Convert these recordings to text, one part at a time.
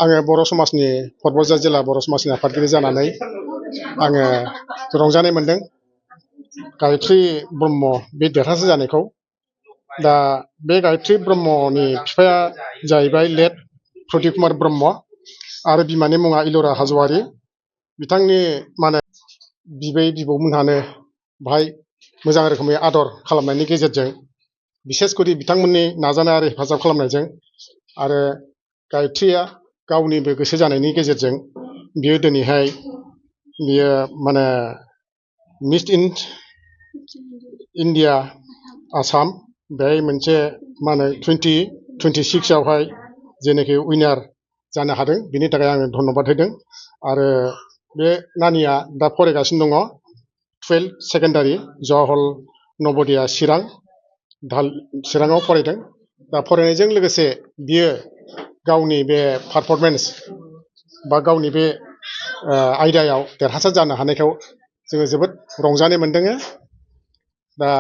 आङो बर' समाजनि क'क्राझार जिल्ला बर' समाजनि आफादगिरि जानानै आङो रंजानाय मोनदों गायत्रि ब्रह्म बे देरहासार जानायखौ। दा बे गायत्रि ब्रह्मनि बिफाया जाहैबाय लेट प्रदिप कुमार ब्रह्म आरो बिमानि मुङा इलरा हाज'वारि। बिथांनि माने बिबै बिबौमोनहानो बाहाय मोजां रोखोमै आदर खालामनायनि गेजेरजों बिसेसकरि बिथांमोननि नाजानाय आरो हेफाजाब खालामनायजों आरो गायत्रिया गावनिबो गोसो जानायनि गेजेरजों बियो दिनैहाय बियो माने मिस इन्डिया आसाम बेहाय मोनसे मा होनो 2026 आवहाय जेनाखि उइनार जानो हादों बिनि थाखाय आङो धन्यबाद होदों। आरो बे नानिया दा फरायगासिनो दङ 12 सेकेन्डारि जवाहरलाल नवोदया चिराङाव फरायदों। दा फरायनायजों लोगोसे बियो गावनि बे पारफरमेन्स बा गावनि बे आयदायाव देरहासार जानो हानायखौ जोङो जोबोद रंजानाय मोनदों। दा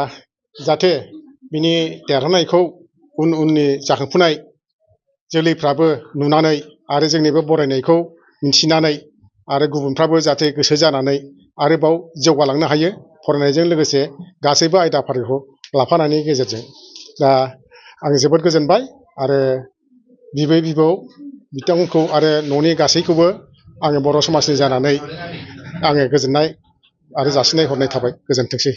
जाहाथे बिनि देरहानायखौ उननि जाखांफुनाय जोलैफ्राबो नुनानै आरो जोंनि बे बरायनायखौ मिन्थिनानै आरो गुबुनफ्राबो जाहाथे गोसो जानानै आरोबाव जौगालांनो हायो फरायनायजों लोगोसे गासैबो आयदाफारिखौ लाफानायनि गेजेरजों। दा आं जोबोद गोजोनबाय आरो बिबै बिबौ बिथांमोनखौ आरो न'नि गासैखौबो आङो बर' समाजनि जानानै आङो गोजोननाय आरो जासिनाय हरनाय थाबाय। गोजोनथोंसै।